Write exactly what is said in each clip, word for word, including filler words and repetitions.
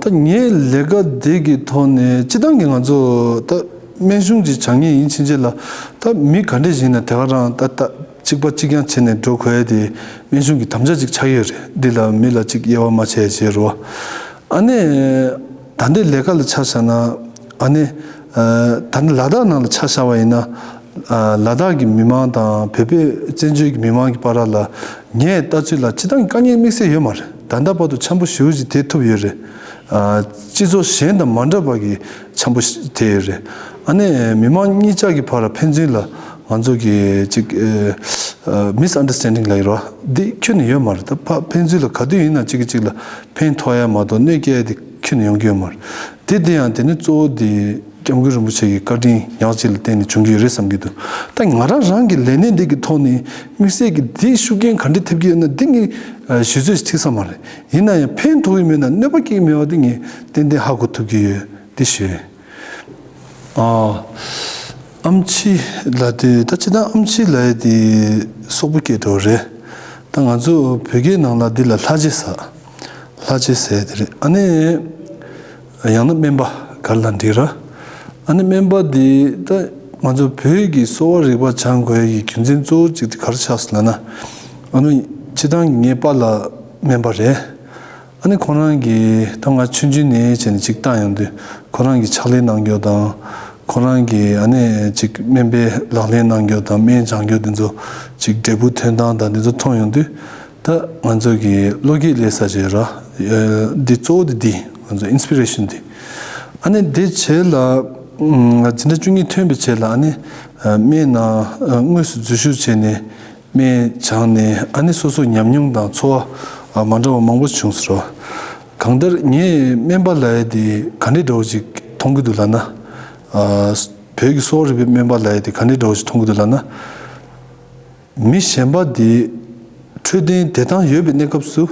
ད་ངའི་ལས་ཀ་འདི་གི་ཐོག་ནས་སྤྱི་བཏང་གི་ང་ཚོ་ད་སྨན་གཞུང་གི་བྱ་ངན་ཡིན་ཕྱིན་ཆད་ལ། ད་མི་ག་འདྲས་ཞིག་ཡིན་ན་དེ་ག་རང་ད་ད་གཅིག་པ་གཅིག་རྐྱང་བྱས་ནས་འགྲོ་དགོས་ཡ་དེ་སྨན་གཞུང་གི་དམ་བཅའ་ཅིག་ཆགས་ཡོད་རེད། འདི་ལ་མི་ལ་ཅིག་དབྱེ་བ་མ་ཕྱེ་ཡ་བྱས་རོ། ཨ་ནི་ད་ལྟའི་ལས་ཀ་ལ་ཆ་བཞག་ན། ཨ་ནི་ད་ལྟ་ལ་དྭགས་ནང་ལ་ཆ་བཞག་པ་ཡིན་ན། ལ་དྭགས་ཀྱི་མི་མང་དང་བོད་པའི་བཙན་བྱོལ་གྱི་མི་མང་གི་བར་ལ་ངའི་ལྟ་ཚུལ་ལ་སྤྱི་བཏང་དཀའ་ངལ་དམིགས་བསལ་ཡོད་མ་རེད། ད་ལྟ་བར་དུ་འཆམ་པོ་ཞེ་པོ་ཅིག་བསྡད་ཐུབ་ཡོད་རེད། སྤྱི་ཚོགས་གཞན་དང་མ་འདྲ་བ་གི་འཆམ་པོ་བསྡད་ཡོད་རེད། ཨ་ནི་མི་མང་གཉིས་ཆ་གི་བར་ཕན་ཚུན་ལ་ང་ཚོ་གི་ཅིག་མིས་ཨན་ཌར་སི་ཊེན་ཌིང་ལབ་ཡོད་རེད་བ། འདི་ཁྱོན་ནས་ཡོད་མ་རེད། ད་ཕ་ཕན་ཚུན་ལ་ག་དུས་ཡིན་ན་གཅིག་གིས་གཅིག་ལ་ཕན་ཐོགས་ཡ་མ་གཏོགས་གནོད་སྐྱེལ་ཡ་དེ་ཁྱོན་ནས་ཡོང་གི་ཡོད་མ་རེད། དེ་དེ་ཡང་དེ་ནི་གཙོ་བོ་དེ་སྐྱབས་མགོན་རིན་པོ་ཆེ་གི་བཀའ་དྲིན་ཉག་གཅིག་ལ་བརྟེན་ནས་བྱུང་གི་ཡོད་རེད་བསམ་གྱི་འདུག་ད་ང་རང་རང་གི་ལས་གནས་འདི་གི་ཐོག་ནས་དམིགས་བསལ་གྱི་འདིས་ཤུགས་རྐྱེན་ག་འདྲ་ཐེབས་ཀྱི་ཡོད་ན་འདི་ངས་ཞུ་ཚོད་ཅིག་ཐིག་ས་མ་རེད། ཡིན་ན་ཡང་ཕན་ཐོགས་ཀྱི་མེད་ན་གནོད་པ་སྐྱེལ་གྱི་མེད་པ་འདི་ངས་ཏན་ཏན་ཧ་གོ་ཐུབ་ཀྱི་ཡོད། འདི་ཞུ། ཨ། ཨམ་ཆི་ལབ་དུས་ད་སྤྱིར་བཏང་ཨམ་ཆི་ལབ་ཡ་དེ་སོག་པོ་སྐད་དུ་རེད། ད་ང་ཚོ་བོད་སྐད་ནང་ལ་འདི་ལ་ལྷ་རྗེ་ཟེར། ལྷ་རྗེ་ཟེར་དེ་རེད། ཨ་ནི་ཡང་ན་སྨན་པ་ག་རེ་ལབ་འགྲིག་ར། ཨ་ནི་སྨན་པ་འདི་ད་ང་ཚོ་བོད་ཀྱི་གསོ་བ་རིག་པ་སྦྱང་དགོས་ཡ་གི་རྒྱུ་མཚན་གཙོ་བོ་གཅིག་དེ་ག་རེ་ཆགས་སོང་ལབ་ན། ཨ་ནི་སྤྱིར་བཏང་གི་ངའི་པཱ་ལགས་སྨན་པ་རེད། ཨ་ནི་ཁོ་རང་གིས་ད་ང་ཆུང་ཆུང་ནས་བྱས་ནས་ཅིག་བཏང་ཡོང་དུས་ཁོ་རང་གིས་ཕྱག་ལས་གནང་རྒྱུ་དང་། ཁོ་རང་གིས་ཨ་ནི་ཅིག་སྨན་པའི་ལག་ལེན་གནང་རྒྱུ་དང་སྨན་སྦྱང་རྒྱུ་དེ་ཚོ་ཅིག་འབྲས་བུ་ཐོན་སྟངས་དང་དེ་ཚོ་མཐོང་ཡོང་དུས། ད་ང་ཚོ་གི་བློ་སྐྱེད་སླེབས་ས་ཅིག་ར། འདི་གཙོ་བོ་དེ་འདི་ང་ཚོ་ཨིན་སི་པི་རེ་ཤན་འདི། ཨ་ནི་དེ་རྗེས་ལ་ང་འཛིན་གྲྭ་བཅུ་གཉིས་ཐོན་པའི་རྗེས་ལ་ཨ་ནི་སྨན་ནང་དངོས་སུ་འཛུལ་ཞུགས་བྱས་ནས། སྨན་སྦྱངས་ནས་ཨ་ནི་སོ་སོའི་ཉམས་མྱོང་དང་ཚོར་བ་མ་འདྲ་བ་མང་པོ་བྱུང་ཟེར་རོ། གང་ལྟར་ངས་སྨན་པ་ལབ་ཡ་དེ་ག་འདྲའི་འདྲ་བོ་ཅིག་མཐོང་གི་འདུག་ལབ་ན། བོད་ཀྱི་གསོ་བ་རིག་པའི་སྨན་པ་ལབ་ཡ་དེ་ག་འདྲའི་འདྲ་བོ་ཅིག་མཐོང་གི་འདུག་ལབ་ན། མི་གཞན་པ་དེ་འཕྲོད་བསྟེན་བདེ་ཐང་ཡོད་པའི་གནས་སྐབས་སུ་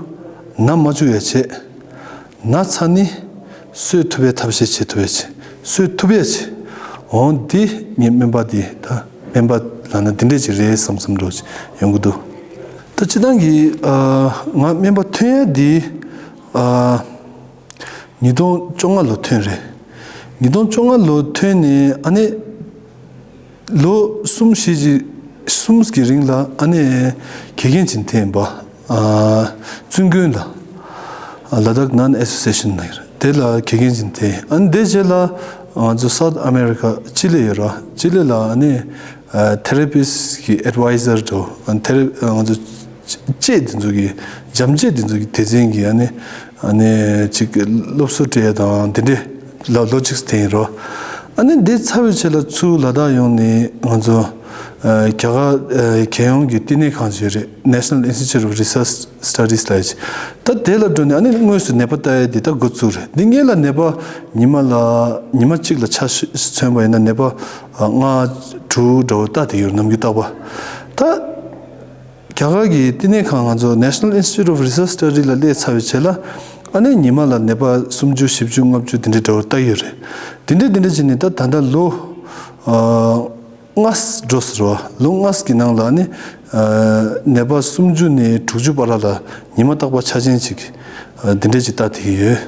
ན་མ་བཅུག་ཡ་བྱེད། ན་ཚ་ནི་གསོ་ཐུབ་པའི་ཐབས་ཤེས་བྱེད་ཐུབ་ཡ་བྱེད། གསོ་ཐུབ་ཡ་བྱེད། འོང་འདི་ངའི་སྨན་པ་འདི་ད་སྨན་པ་ལབ་ན་འདི་འདྲས་ཅིག་རེད་བསམ་བསམ་འདྲ་ཅིག་ཡོང་གི་འདུག་ད་སྤྱིར་བཏང་གི་ཨ་ང་སྨན་པ་ཐོན་ཡ་འདི་ཨ་ཉིས་སྟོང་བཅོ་ལྔ་ལོ་ཐོན་རེད། ཉིས་སྟོང་བཅོ་ལྔ་ལོ་ཐོན་ནས་ཨ་ནི། ལོ་གསུམ་བཞི་ཅིག་གསུམ་གྱི་རིང་ལ་ཨ་ནི་དགེ་རྒན་ཅིག་འཐེན་པ། ཨ་བཙུན་དགོན་ལ། ལ་དྭགས་ནན་ཨེ་སོ་སི་ཨེ་ཤན་ལ་ཡོད་རེད། དེ་ལ་དགེ་རྒན་ཅིག་འཐེན། ཨ་ནི་དེ་རྗེས་ལ་ང་ཚོ་སའུཐ་ཨ་མེ་རི་ཁ་ཅི་ལི་ཡོད་ར། ཅི་ལི་ལ་ཨ་ནི་ཨ་ཐེ་ར་པིསི་གི་ཨེཌ་ཝའི་ཟར་འདྲ་བོ། ཨ་ནི་ཐེ་ར་ང་ཚོ་ལྕེ་དེ་ཚོ་གི་འཇམ་ལྕེ་དེ་ཚོ་གི་སྡེ་ཚན་གྱི་ཨ་ནི་ཨ་ནི་ཅིག་སློབ་གསོ་སྤྲད་དང་དེ་འདྲས་ལ་ལོ་གཅིག་དེ་ཡིན་རོ། ཨ་ནི་འདི་ཚར་བའི་རྗེས་ལ་ཚུར་ལ་དྭགས་ཡོང་ནས་ང་ཚོ་ཨ་རྒྱ་གར་ཨ་རྒྱལ་ཡོངས་ཀྱི་བསྟི་གནས་ཁང་ཞིག་རེད། National Institute of Research Studies ལབ་ཡ་ཅིག་ད་དེ་ལ་འགྲོ་ནས་ཨ་ནི་དངོས་སུ་ནད་པ་ལྟ་ཡ་དེ་ད་འགོ་བཙུགས་རེད། འདི་སྔོན་ལ་ནད་པ་ཉི་མ་ལ་ཉི་མ་གཅིག་ལ་ཆ་མཚོན་པ་ཡིན་ན་ནད་པ་ཨ་ལྔ་དྲུག་འདྲ་བོ་ལྟ་བསྡད་ཡོད་རེད། ནམ་རྒྱུན་རྟག་པར་ད། རྒྱ་གར་གྱི་བསྟི་གནས་ཁང་ང་ཚོ་National Institute of Research Study ལ་སླེབས་ཚར་བའི་རྗེས་ལ་ཨ་ནི་ཉི་མ་ལ་ནད་པ་སུམ་ཅུ་བཞི་བཅུ་ལྔ་བཅུ་དེ་འདྲའི་འདྲ་བོ་ལྟ་གི་ཡོད་རེད། དེ་འདྲའི་དེ་འདྲའི་བྱས་ནས་ད་ད་ལྟ་ལོ་ཨ་ལྔ་འགྲོ་ཟེར་བ། ལོ་ལྔ་གི་ནང་ལ་ཨ་ནི་ཨ་ནད་པ་སུམ་ཅུ་ནས་དྲུག་ཅུ་བར་ལ་ཉི་མ་རྟག་པར་ཆ་ཆེན་ཅིག་ཨ་དེ་འདྲའི་ཅིག་ལྟ་བསྡད་ཀྱི་ཡོད།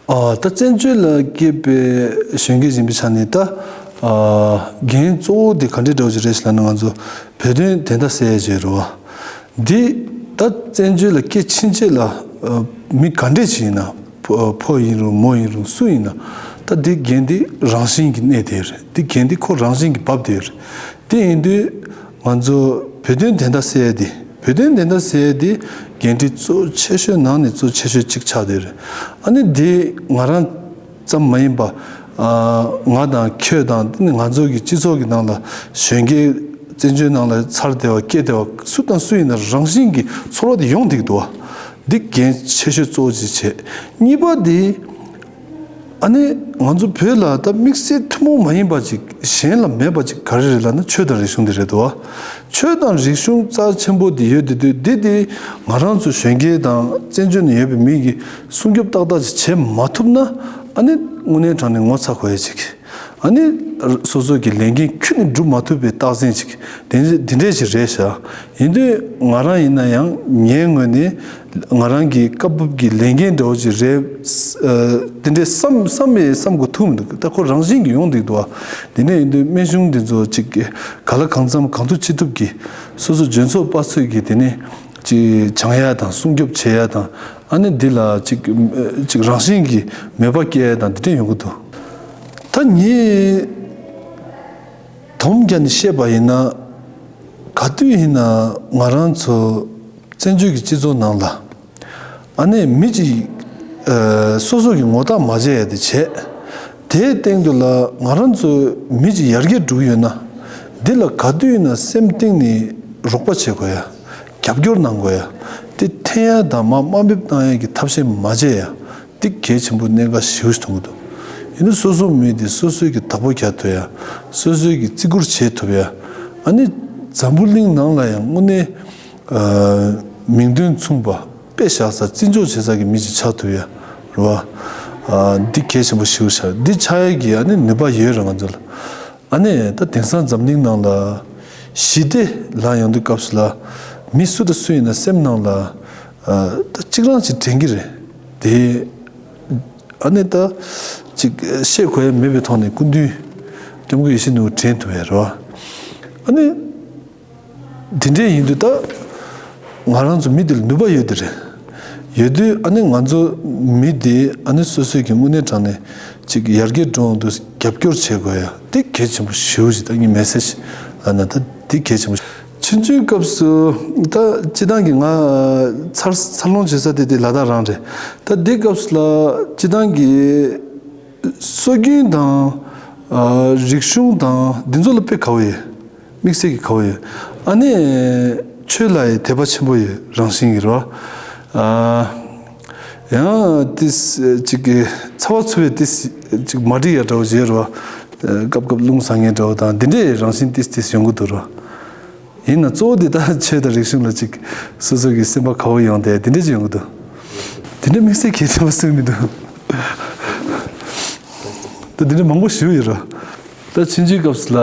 ཨ་ད་བཙན་བྱོལ་ལ་སྐྱེས་པའི་གཞོན་སྐྱེས་ཡིན་པའི་ཆ་ནས་ད་ཨ་འགན་གཙོ་བོ་དེ་ག་འདྲའི་འདྲ་བོ་ཅིག་རེད་ཟེར་ལབ་ན། ང་ཚོ་བོད་དོན་བདེན་མཐའ་གསལ་ཡས་ཅིག་རེད་བ། འདི་ད་བཙན་བྱོལ་ལ་སྐྱེས་ཕྱིན་ཆད་ལ་ཨ་མི་ག་འདྲས་ཅིག་ཡིན་ན། ཕོ་ཕོ་ཡིན་རུང་མོ་ཡིན་རུང་སུ་ཡིན་ན་ད་འདི་འགན་འདི་རང་བཞིན་གྱིས་གནས་བསྡད་ཡོད་རེད། འདི་འགན་འདི་ཁོ་རང་བཞིན་གྱིས་བབས་བསྡད་ཡོད་རེད། དེ་ཡིན་དུས་ང་ཚོ་བོད་དོན་བདེན་མཐའ་གསལ་ཡས་འདི། བོད་དོན་བདེན་མཐའ་གསལ་ཡས་འདི་འགན་འཁྲི་གཙོ་ཆེ་ཤོས་ནང་ནས་གཙོ་ཆེ་ཤོས་གཅིག་ཆགས་བསྡད་ཡོད་རེད། ཨ་ནི་འདི་ང་རང་ཙམ་མ་ཡིན་པ། ཨ་ང་དང་ཁྱོད་དང་དེ་ནི་ང་ཚོ་གི་སྤྱི་ཚོགས་ཀྱི་ནང་ལ་གཞོན་སྐྱེས་བཙན་བྱོལ་ནང་ལ་འཚར་བསྡད་པ་སྐྱེས་བསྡད་པ་སུ་དང་སུ་ཡིན་ན་རང་བཞིན་གྱི་ཚོར་བ་དེ་ཡོང་བསྡད་ཀྱི་འདུག་བ། འདི་འགན་ཆེ་ཤོས་གཙོ་བོ་ཅིག་བྱས། གཉིས་པ་དེ་ཨ་ནི་ང་ཚོ་བོད་ལ་ད་དམིགས་བསལ་ཐུན་མོང་མ་ཡིན་པ་ཅིག་གཞན་ལ་མེད་པ་ཅིག་ག་རེ་རེད་ལབ་ན་ཆོས་དང་རིག་གཞུང་དེ་རེད་འདུག་བ། ཆོས་དང་རིག་གཞུང་རྩ་ཆེན་པོ་དེ་ཡོད་དེ་དུས་འདི་དེ་ང་རང་ཚོ་གཞོན་སྐྱེས་དང་བཙན་བྱོལ་ནས་ཡོད་པའི་མི་གིས་སྲུང་སྐྱོབ་ཏག་ཏག་ཅིག་བྱེད་མ་ཐུབ་ན་ཨ་ནི་དངོས་གནས་དྲང་གནས་ངོ་ཚ་དགོས་ཡ་ཅིག་ཨ་ནི་སོ་སོ་གི་ལས་འགན་ཁྱོན་ནས་སྒྲུབ་མ་ཐུབ་པའི་རྟགས་མཚན་ཅིག་དེ་འདི་འདྲས་ཅིག་རེད་ཤག་ཡིན་དུས་ང་རང་ཡིན་ན་ཡང་ངའི་ངོས་ནས་ང་རང་གི་སྐབས་བབ་ཀྱི་ལས་འགན་འདྲ་བོ་ཅིག་རེད། ཨ་དེ་འདྲས་བསམ་བསམ་ཡས་བསམ་དགོས་ཐུག་མི་འདུག་ད་ཁོ་རང་བཞིན་གྱིས་ཡོང་བསྡད་འདུག་བ། དེ་ནས་ཡིན་དུས་སྨན་གཞུང་འདི་ཚོ་ཅིག་ག་ལ་གང་འཚམ་གང་ཐུབ་ཅི་ཐུབ་ཀྱིས་སོ་སོ་འཇོན་ཚོགས་དཔའ་ཚོས་ཀྱིས་དེ་ནས་ཅིག་སྦྱང་ཡ་དང་སྲུང་སྐྱོབ་བྱེད་ཡ་དང་། ཨ་ནི་འདི་ལ་ཅིག་ཅིག་རང་བཞིན་གྱིས་མོས་པ་སྐྱེ་ཡ་དང་འདི་འདྲས་ཡོང་གི་འདུག་ད་ངས་དོམ་བརྒྱབ་ནས་བཤད་པ་ཡིན་ན། ག་དུས་ཡིན་ན་ང་རང་ཚོ་བཙན་བྱོལ་གྱི་སྤྱི་ཚོགས་ནང་ལ་ཨ་ནི་མི་གཅིག་ཨ་སོ་སོ་གི་ངོ་རྟགས་མ་བྱས་ཡ་དེ་བྱས། དེའི་སྟེང་དུ་ལ་ང་རང་ཚོ་མི་གཅིག་ཡར་རྒྱས་འགྲོ་གི་ཡོད་ན། འདི་ལ་ག་དུས་ཡིན་ན་སེམས་གཏིང་ནས་རོགས་པ་བྱེད་དགོས་ཡ། རྒྱབ་སྐྱོར་གནང་དགོས་ཡ། དེ་འཐེན་ཡ་དང་མར་དམའ་འབེབས་གཏོང་ཡ་གི་ཐབས་ཤེས་མ་བྱས་ཡ། འདི་གལ་ཆེན་པོ་གནད་འགག་ཞེ་པོ་ཞིག་མཐོང་གི་འདུག་ཡིན་ན་སོ་སོ་མི་དེ་སོ་སོའི་གི་བདག་པོ་རྒྱག་ཐུབ་ཡ། སོ་སོའི་གི་བརྩི་བཀུར་བྱེད་ཐུབ་ཡ། ཨ་ནི་འཛམ་བུ་གླིང་ནང་ལ་ཡང་དངོས་གནས་ཨ་མིང་དོན་མཚུངས་པ་དཔེ་བཞག་ས་བརྩི་འཇོག་བྱེད་ས་གི་མི་ཞིག་ཆགས་ཐུབ་ཡ་རེད་བ། ཨ་འདི་གལ་ཆེན་པོ་ཞེ་པོ་ཆགས། འདི་ཆགས་ཡ་གི་ཨ་ནི་ནུས་པ་ཡོད་རེད་ང་ཚོ་ལ། ཨ་ནི་ད་དེང་སང་འཛམ་གླིང་ནང་ལ་ཞི་བདེ་ལ་ཡོང་དུས་སྐབས་སུ་ལ་མི་སུ་དང་སུ་ཡིན་ན་སེམས་ནང་ལ་ཨ་ད་གཅིག་རང་ཅིག་དྲན་གི་རེད་དེ། ཨ་ནི་ད་ཅིག་བཤད་དགོས་ཡ་མེད་པའི་ཐོག་ནས་སྐུ་མདུན་སྐྱབས་མགོན་ཡིད་བཞིན་ནོར་བུ་དྲན་ཐུབ་ཡ་རེད་བ། ཨ་ནི་དེ་འདྲས་ཡིན་དུས་ད་ང་རང་ཚོ་མི་དེ་ལ་ནུས་པ་ཡོད་དེ་རེད། ཡོད་དུས་ཨ་ནི་ང་ཚོ་མི་དེ་ཨ་ནི་སོ་སོའི་གི་དངོས་གནས་དྲང་གནས་ཅིག་ཡར་རྒྱས་འགྲོ་འོང་དུ་རྒྱབ་སྐྱོར་བྱེད་དགོས་ཡ་དེ་གལ་ཆེན་པོ་ཞེ་པོ་ཞིག་ད་ངའི་མེ་སེ་ཇི་ལབ་ན་ད་དེ་གལ་ཆེན་པོ་ཞིག་ཆུང་ཆུང་སྐབས་སུ་ད་སྤྱི་བཏང་གི་ང་འཚར་འཚར་ལོངས་བྱེད་ས་དེ་དེ་ལ་དྭགས་རང་རེད། ད་དེ་སྐབས་སུ་ལ་སྤྱི་བཏང་གི་སྲོལ་རྒྱུན་དང་ཨ་རིག་གཞུང་དང་འདི་ཚོ་ལ་དཔེ་དགའ་བོ་ཡོད། དམིགས་བསལ་གྱི་དགའ་བོ་ཡོད། ཨ་ནི་ཆོས་ལ་ཡི་དད་པ་ཆེན་པོ་ཡོད་རང་བཞིན་གྱི་རེད་བ། ཨ་ཡང་ཏིས་ཅིག་གི་ཚ་བ་ཚུ་བའི་ཏིས་ཅིག་མ་འགྲིག་ཡ་འདྲ་བོ་བྱེད་རེད་བ། སྐབས་སྐབས་རླུང་ཟ་མཁན་འདྲ་བོ་དང་འདི་འདྲའི་རང་བཞིན་ཏིས་ཏིས་ཡོང་གི་འདུག་རེད་བ། ཡིན་ན་གཙོ་བོ་འདི་ད་ཆོས་དང་རིག་གཞུང་ལ་ཅིག་སོ་སོ་གི་སེམས་པ་དགའ་བོ་ཡོང་དེ་འདི་འདྲ་ཅིག་ཡོང་གི་འདུག་འདི་འདྲ་དམིགས་བསལ་གལ་ཆེན་པོ་སུ་མི་འདུག་ད་འདི་འདྲ་མང་པོ་ཞིག་ཡོད་རེད། ད་ཆུང་ཆུང་སྐབས་སུ་ལ་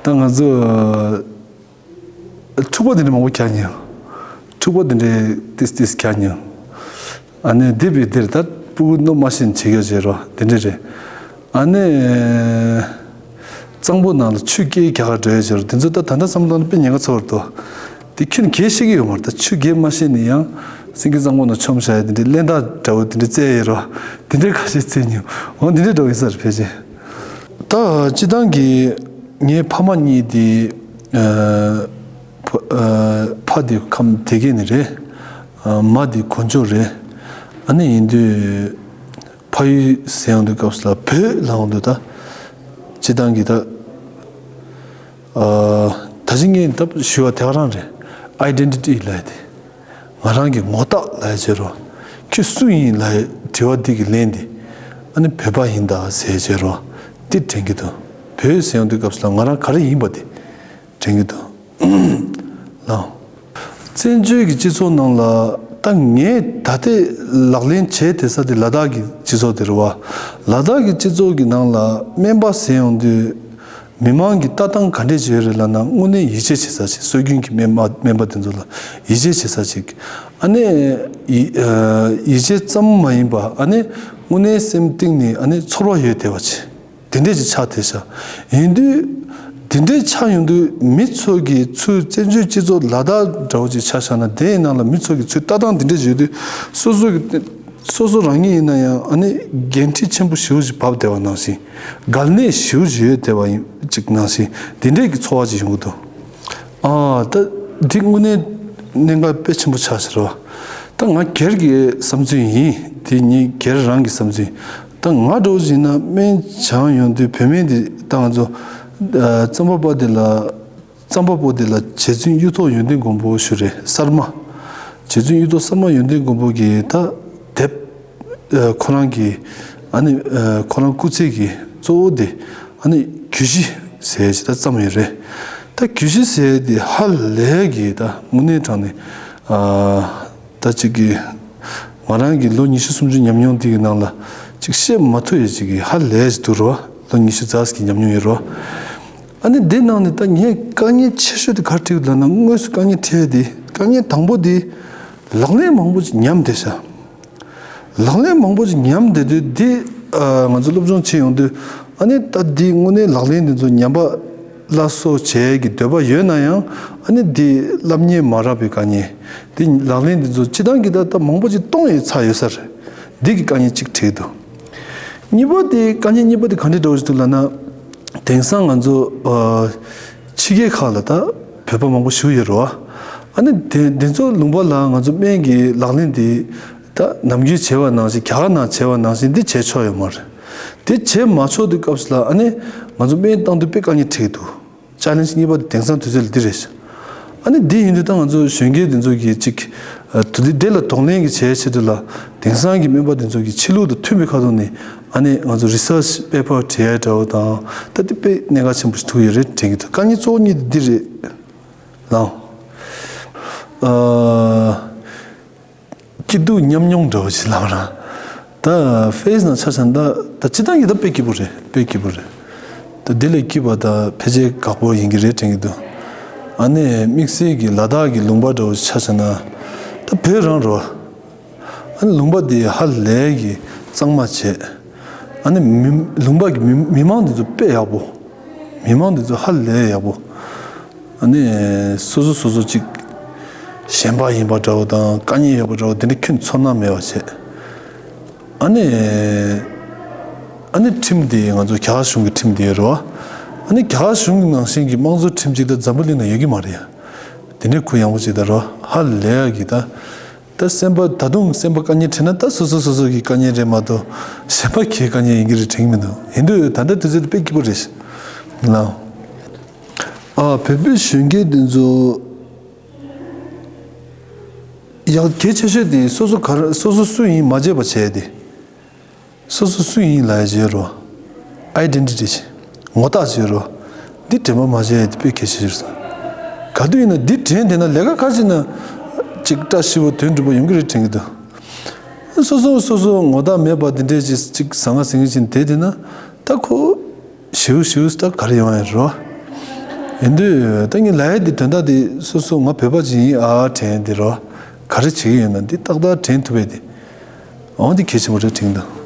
ད་ང་ཚོ་འཁྲུག་པ་འདི་འདྲ་མང་པོ་རྒྱག་མྱོང་། འཁྲུག་པ་འདི་འདྲ་ཏིས་ཏིས་རྒྱག་མྱོང་། ཨ་ནི་འདི་བི་འདིར་ད་སྤུ་གུ་གནོད་མ་ཤེས་བྱེད་ཡོད་བྱེད་རོ་འདི་འདྲ་རེད། ཨ་ནི་གཙང་པོ་ནང་ལ་ཆུ་སྐྱེལ་རྒྱག་ག་འགྲོ་ཡོད་བྱེད་རོ་འདི་ཚོ་ད་ད་ལྟ་བསམ་བློ་བཏང་ན་དཔེ་ཉེན་ཁ་ཚ་བོ་རེད་དོ། དེ་ཁྱོན་གལ་ཤེས་ཀྱི་ཡོད་མ་རེད། ད་ཆུ་རྒྱས་མ་ཤེས་ནས་ཡང་སེང་གེ་གཙང་པོ་ནང་མཆོང་བྱ་ཡ་དེ་འདྲའི་གླེན་རྟགས་འདྲ་བོ་དེ་འདྲའི་རྩེ་ཡོད་རོ། དེ་འདྲའི་ཁ་ཤས་རྩེ་མྱོང་། འོ་དེ་འདྲའི་འགྲོ་ཡིན་ས་རེད་ཕལ་ཆེར། ད་སྤྱི་བཏང་གི་ངའི་ཕ་མ་གཉིས་དེ་ཨ་ཕ་ཨ་ཕ་དེ་ཁམས་དེ་གས་ནས་རེད། ཨ་མ་དེ་གོ་འཇོ་རེད། ཨ་ནི་ཡིན་དུས་ཕ་ཡུལ་ཟེར་ཡོང་དུས་སྐབས་སུ་ལ་བོད་ལ་འོང་དུས་ད་སྤྱི་བཏང་གི་ད་ཨ་ད་གཞི་ངས་ད་ཞུ་བ་དེ་ག་རང་རེད། ཨའི་ཌེན་ཊི་ཊི་ལབ་ཡ་དེ། ང་རང་གི་ངོ་རྟགས་ལབ་ཡ་བྱེད་རོགས། ཁྱོད་སུ་ཡིན་ལབ་ཡ་དྲི་བ་འདི་གི་ལན་འདི། ཨ་ནི་བོད་པ་ཡིན་ད་ཟེར་བྱེད་རོགས། འདི་དྲན་གྱི་འདུག་བོད་ཟེར་ཡོང་དུས་སྐབས་སུ་ལ་ང་རང་ག་རེ་ཡིན་པ་དེ་དྲན་གྱི་འདུག་ལགས། བཙན་བྱོལ་གྱི་སྤྱི་ཚོགས་ནང་ལ་ད་ངས་ད་ལྟའི་ལག་ལེན་བྱས་བསྡད་ས་དེ་ལ་དྭགས་ཀྱི་སྤྱི་ཚོགས་དེ་རེད་བ། ལ་དྭགས་ཀྱི་སྤྱི་ཚོགས་ཀྱི་ནང་ལ་སྨན་པ་ཟེར་ཡོང་དུས། མི་མང་གི་ལྟ་སྟངས་ག་འདྲས་ཅིག་ཡོད་རེད་ལབ་ན་དངོས་གནས་ཡིད་ཆེས་བྱེད་ས་ཅིག་སྲོལ་རྒྱུན་གྱི་སྨན་པ་སྨན་པ་དེ་ཚོ་ལ་ཡིད་ཆེས་བྱེད་ས་ཅིག་ཨ་ནི་ཡི་ཨ་ཡིད་ཆེས་ཙམ་མ་ཡིན་པ་ཨ་ནི་དངོས་གནས་སེམས་གཏིང་ནས་ཨ་ནི་ཚོར་བ་ཡོད་བསྡད་པ་ཅིག་དེ་འདྲས་ཅིག་ཆགས་བསྡད་ཤག་ཡིན་དུས་དེ་འདྲས་ཆགས་ཡོང་དུས་མི་ཚོ་གི་ཚུར་བཙན་བྱོལ་སྤྱི་ཚོགས་ལ་དྭགས་འདྲ་བོ་ཅིག་ཆ་བཞག་ན་དེའི་ནང་ལ་མི་ཚོ་གི་ཚུར་ལྟ་སྟངས་དེ་འདྲས་ཅིག་ཡོད་དུས་སོ་སོ་གི་སོ་སོ་རང་ཉིད་ཡིན་ན་ཡང་ཨ་ནི་འགན་འཁྲི་ཆེན་པོ་ཞེ་པོ་ཅིག་བབས་བསྡད་པ་ནང་བཞིན། གལ་གནད་ཞེ་པོ་ཅིག་ཡོད་བསྡད་པ་ཡིན་ཅིག་ནང་བཞིན་དེ་འདྲས་ཀྱི་ཚོར་བ་ཅིག་ཡོང་གི་འདུག་ཨ་ད་འདི་དངོས་གནས་གནད་འགག་དཔེ་ཆེན་པོ་ཆགས་ཤག་རེད་བ། ད་ང་སྒེར་གྱི་བསམ་ཚུལ་ཡིན། དེ་ངའི་སྒེར་རང་གི་བསམ་ཚུལ་ཡིན། ད་ང་འདྲ་བོ་ཅིག་ཡིན་ན་སྨན་སྦྱང་ཡོང་དུས་བོད་སྨན་འདི་ད་ང་ཚོ་ཨ་རྩམ་པ་པ་འདི་ལ། རྩམ་པ་པོ་དེ་ལ་རྗེ་བཙུན་གཡུ་ཐོག་ཡོན་ཏན་མགོན་པོ་ཞུ་རེད་གསར་མ། རྗེ་བཙུན་གཡུ་ཐོག་གསར་མ་ཡོན་ཏན་མགོན་པོ་གི་ད་དེབ། ཨ་ཁོ་རང་གི་ཨ་ནི་ཨ་ཁོ་རང་སྐུ་ཚེ་གི་གཙོ་བོ་དེ་ཨ་ནི་རྒྱུད་བཞི་ཟེར་ཅིག་ད་བརྩམས་ཡོད་རེད། ད་རྒྱུད་བཞི་ཟེར་དེ་ཧ་ལས་གི་ད་དངོས་གནས་དྲང་ནས་ཨ་ད་ཅིག་གི་ང་རང་གི་ལོ་ཉི་ཤུ་སུམ་ཅུ་ཉམས་མྱོང་དེ་གི་ནང་ལ་ ཅིག་བཤད་མ་ཐུབ་ཡས་ཅིག་གི་ཧ་ལས་ཅིག་འདུག་རོ། ལོ་ཉི་ཤུ་རྩ་གཅིག་གི་ཉམས་མྱོང་ཡོད་རོ། ཨ་ནི་འདི་ནང་ནས་ད་ངས་དཀའ་ངལ་ཆེ་ཤོས་དེ་ག་རེ་འཕྲད་ཡོད་ལབ་ན། དངོས་སུ་དཀའ་ངལ་འཕྲད་ཡས་དེ། དཀའ་ངལ་དང་པོ་དེ་ལག་ལེན་མང་པོ་ཅིག་ཉམས་བསྡད་ཤག་ལག་ལེན་མང་པོ་ཅིག་ཉམས་བསྡད་དུས་འདི། ཨ། ང་ཚོ་སློབ་སྦྱོང་བྱེད་ཡོང་དུས། ཨ་ནི་ད་འདི་དངོས་གནས་ལག་ལེན་འདི་ཚོ་ཉམས་པ་སླར་གསོ་བྱེད་ཀྱི་འདོད་པ་ཡོད་ན་ཡང་། ཨ་ནི་འདི་བསླབ་གཉེར་མ་རག་པའི་དཀའ་ངལ། འདི་ལག་ལེན་འདི་ཚོ་སྤྱིར་བཏང་གི་ད་ད་མང་པོ་ཅིག་གཏོང་ཡས་ཚར་ཡོད་ས་རེད། འདི་གི་དཀའ་ངལ་གཅིག་འཕྲད་འདུག་གཉིས་པ་དེ། དཀའ་ངལ་གཉིས་པ་དེ་ག་འདྲ་འདྲ་བོ་ཞིག་འདུག་ལབ་ན། དེང་སང་ང་ཚོ། ཨ། ཕྱི་རྒྱལ་ཁག་ལ་ད་བོད་པ་མང་པོ་བཞུགས་ཡོད་རེད་བ། ཨ་ནི་དེ་དེ་ཚོ་ལུང་པ་ལ་ང་ཚོ་སྨན་གྱི་ལག་ལེན་འདི་ད་ནམ་རྒྱུན་བྱས་པ་ནང་བཞིན། རྒྱ་གར་ནང་བྱས་པ་ནང་བཞིན་འདི་བྱས་ཆོག་ཡོད་མ་རེད། དེ་བྱས་མ་ཆོག་དུས་སྐབས་སུ་ལ། ཨ་ནི་ང་ཚོ་སྨན་བཏང་དུས་དཔེ་དཀའ་ངལ་འཕྲད་ཀྱི་འདུག་ཅ་ལེན་ཇི་གཉིས་པ་དེ་དེང་སང་དུས་ཚོད་ལ་འདི་རེད་ཤག་ཨ་ནི་འདི་ཡིན་དུས་ད་ང་ཚོ་གཞོན་སྐྱེས་འདི་ཚོ་གིས་ཅིག་ཨ། དེ་འདི་ལ་གདོང་ལེན་གྱི་བྱེད་ཆེད་དུ་ལ། དེང་སང་གི་སྨན་པ་འདི་ཚོ་གི་ཕྱི་ལུགས་དང་མཐུན་པའི་ཁ་ཐོག་ནས། ཨ་ནི་ང་ཚོ་རི་སར་ཆི་པེ་པར་བྲིས་ཡ་འདྲ་བོ་དང་། ད་འདི་དཔེ་གནད་འགག་ཆེན་པོ་ཞིག་ཐུག་ཡོད་རེད་དྲན་གྱི་འདུག་དཀའ་ངལ་གཙོ་བོ་གཉིས་དེ་འདི་རེད་ལགས། ཨ། སྐྱིད་སྡུག་མཉམ་མྱོང་འདྲ་བོ་ཞིག་ལབ་ར། ད་ཕེ་སི་ནང་ཆ་བཞག་ན་ད་ད་སྤྱིར་བཏང་གི་ད་དཔེ་སྐྱིད་པོ་རེད། དཔེ་སྐྱིད་པོ་རེད། ད་དེ་ལས་སྐྱིད་པ་ད་ཕལ་ཆེར་ཁག་པོ་ཡིན་གྱི་རེད་དྲན་གྱི་འདུག་ཨ་ནི་དམིགས་བསལ་གྱི་ལ་དྭགས་ཀྱི་ལུང་པ་འདྲ་བོ་ཆ་བཞག་ན། ད་བོད་རང་རེད་བ། ཨ་ནི་ལུང་པ་དེ་ཧ་ལས་ཀྱི་གཙང་མ་བྱས། ཨ་ནི་མི་ལུང་པ་གི་མི་མི་མང་དེ་ཚོ་དཔེ་ཡག་པོ། མི་མང་དེ་ཚོ་ཧ་ལས་ཡག་པོ། ཨ་ནི་སོ་སོ་སོ་སོ་ཅིག་གཞན་པ་ཡིན་པ་འདྲ་བོ་དང་། དཀའ་ངལ་ཡོད་པ་འདྲ་བོ་དེ་འདྲ་ཁྱོན་ཚོར་སྣང་མེད་པ་བྱས། ཨ་ནི། ཨ་ནི་ཁྲིམས་དེ་ང་ཚོ་རྒྱ་གར་གཞུང་གི་ཁྲིམས་དེ་རེད་བ། ཨ་ནི་རྒྱ་གར་གཞུང་གི་ནང་བཞིན་གྱི་དམངས་གཙོ་ཁྲིམས་ཅིག་ད་འཛམ་བུ་གླིང་ན་ཡོད་ཀྱི་མ་རེད་ཡ། དེ་འདྲའི་གུ་ཡངས་པོ་ཅིག་ད་རེད་བ། ཧ་ལས་ཡག་གི་ད། ད་སེམས་པ་ད་དུང་སེམས་པ་དཀའ་ངལ་འཕྲད་ན་ད་སོ་སོ་སོ་སོ་གི་དཀའ་ངལ་རེད་མ་གཏོགས། གཞན་པ་གི་དཀའ་ངལ་ཡིན་གྱི་རེད་དྲན་གྱི་མི་འདུག་ཡིན་དུས་ད་ལྟ་དུས་ཚོད་དེ་དཔེ་སྐྱིད་པོ་རེད་ལགས། ཨ། བོད་པའི་གཞོན་སྐྱེས་དེ་ཚོ་ཡག་གལ་ཆེ་ཤོས་དེ་སོ་སོ་ག་རེ། སོ་སོ་སུ་ཡིན་མ་བརྗེད་པ་བྱས་ཏེ། སོ་སོ་སུ་ཡིན་ལབ་ཡ་བརྗེད་རོགས། ཨའི་ཌེན་ཊི་ཊི། ངོ་རྟགས་བརྗེད་རོགས། འདི་དྲན་པ་མ་བརྗེད་ཡ་དེ་དཔེ་གལ་ཆེ་ཤོས་རེད་བསམ། ག་དུས་ཡིན་ན་འདི་དྲན་བསྡད་ན་ལས་ཀ་ག་ཅིག་ན་ཅིག་བཀྲ་ཤིས་པོ་དོན་འགྲུབ་པོ་ཡོང་གི་རེད་དྲན་གྱི་འདུག་སོ་སོ་སོ་སོ་ངོ་རྟགས་མེད་པ་འདི་འདྲས་ཅིག་ཅིག་ཟང་ངེ་ཟིང་ངེ་ཅིག་བསྡད་བསྡད་ན། ད་ཁོ་ཞེའུ་ཞེའུ་ད་ག་རེ་ཡོང་ཡ་རོ། ཡིན་དུས་ད་ངས་ལབ་ཡ་འདི་དོན་དག་འདི་སོ་སོ་ང་བོད་པ་ཅིག་ཡིན་ཨ་དྲན་འདི་རོ། ག་རེ་བྱེད་ཀྱི་ཡོད་ན་འདི་ཏག་ཏག་དྲན་ཐུབ་པས་འདི། འོ་འདི་གལ་ཆེན་པོ་རེད་དྲན་འདུག